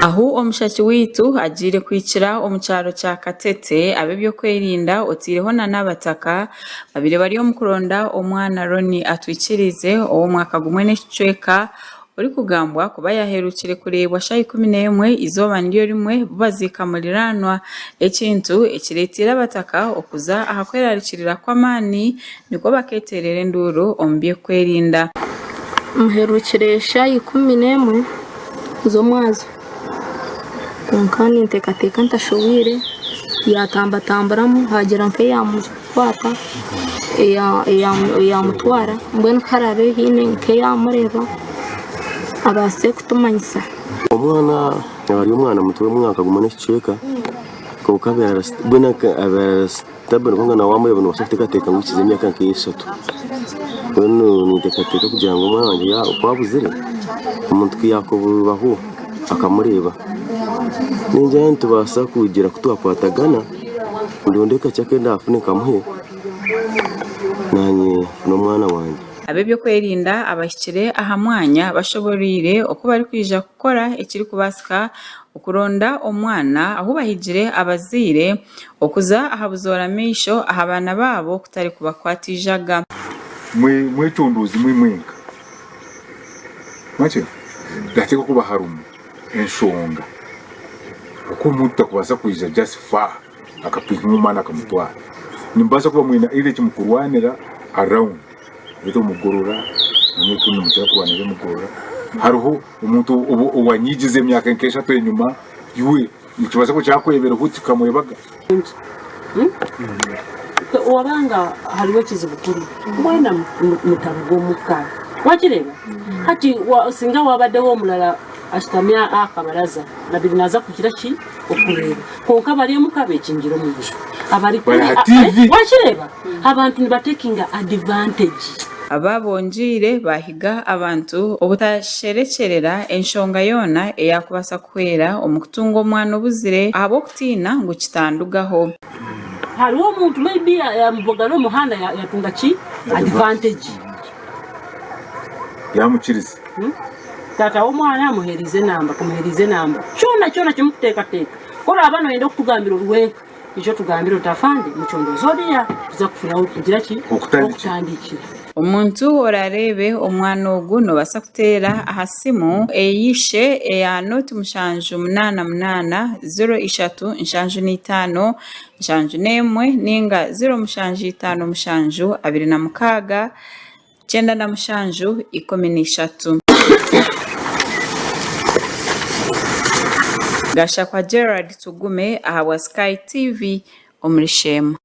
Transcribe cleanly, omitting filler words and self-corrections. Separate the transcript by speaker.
Speaker 1: Ahu omushaki waitu agiire kuhikira omu kyaro kya Katete, ab'eby'okwerinda otaireho na n'abataka babaire bari omu kuronda omwana Ronnie Atwikirize ow'omwaka gumwe n'ekicweka orikugambwa kuba yaherukire kureebwa shaaha 11 eizooba niryo rimwe bu baziika muriraanwa ekintu ekireteire abataka okuza aha kwerarikirira kw'amaani nikwo bakeeterera enduuru omu by'okwerinda.
Speaker 2: Muherukire shaaha 11 z'omwazyo kwonka ninteekateeka ntashobeire yaatambatamburamu haagira nk'eyaamukwata eyaamutwara mbwenu ku haraabe haine nk'eyaamureeba abaase kutumanyisa.
Speaker 3: Omwana aba ari omwana muto w'omwaka gumwe n'ekicweka kwonka mbwenu abeera stabile kwonka nawe wamureeba nobaasa kuteekateeka ngu ahikize emyaka nk'eshatu. Mbwenu ninteekateeka kugira ngu omwana wangye ku abuzire, omuntu ku yaakubaho akamureeba, ningira nitubaasa kugira ku twakwatagana ndonde kakye aku ndaafune nkamuhe, naanye nfune omwana wangye.
Speaker 1: Ab'eby'okwerinda abahikire aha mwanya bashoboreire oku barikwija kukora ekirikubaasika okuronda omwana ahu bahigire abazaire okuza aha buzoora maisho aha baana baabo kutari kubakwata eijaga.
Speaker 4: Mwecondoze imwe mwenka. Mwakira? Nihateekwa kuba harimu enshonga oku omuntu takubaasa kwija just far akapikinga omwana akamutwara. Nimubaasa kuba mwine either eki mukurwanira around either omugorora namwe ku nimukira kurwanira emigorora. Hariho omuntu owanyigize emyaka nk'eshatu enyima iwe Nikibaasa kuba kyakwebereho kikamwebaga.
Speaker 5: Wabanga hariho ekizibu kuri mwena mutaruga omuka wakireeba hati singa wabaddeho omurara ashutami aha kabaraza nabire naza kugira ki okureeba kwonka abari omuka bekingire omunju abari
Speaker 4: Bari aha TV.
Speaker 5: wakireeba abantu nibatekinga advantage.
Speaker 1: Aba bongyeire baahiga abantu obutasherekyerera enshonga yoona eyaakubaasa kuhwera omu kutunga omwana obuzire ahabw'okutiina ngu kitandugaho.
Speaker 5: Hariho omuntu maybe yamubogana omu muhanda yatunga ki advantage.
Speaker 4: Yamukiriza.
Speaker 5: Taata w'omwana amuheriize enamba, kumuheriize enamba kyona kyona kimukuteekateeka. Ku oraaba noyenda okutugambira ori wenka, ija otugambire oti afande mucondooza oriya tuza kufuna ahu kugira ki
Speaker 4: Okutandikira.
Speaker 5: okutandikira.
Speaker 1: Omuntu oraareebe omwana ogu noobaasa kuteera aha simu ey'eishe eya nooti 788 0 3 75 71 nainga 0757 26 97 13. Gashakwa Gerald Tugume ahabwa Sky TV omuri Sheema.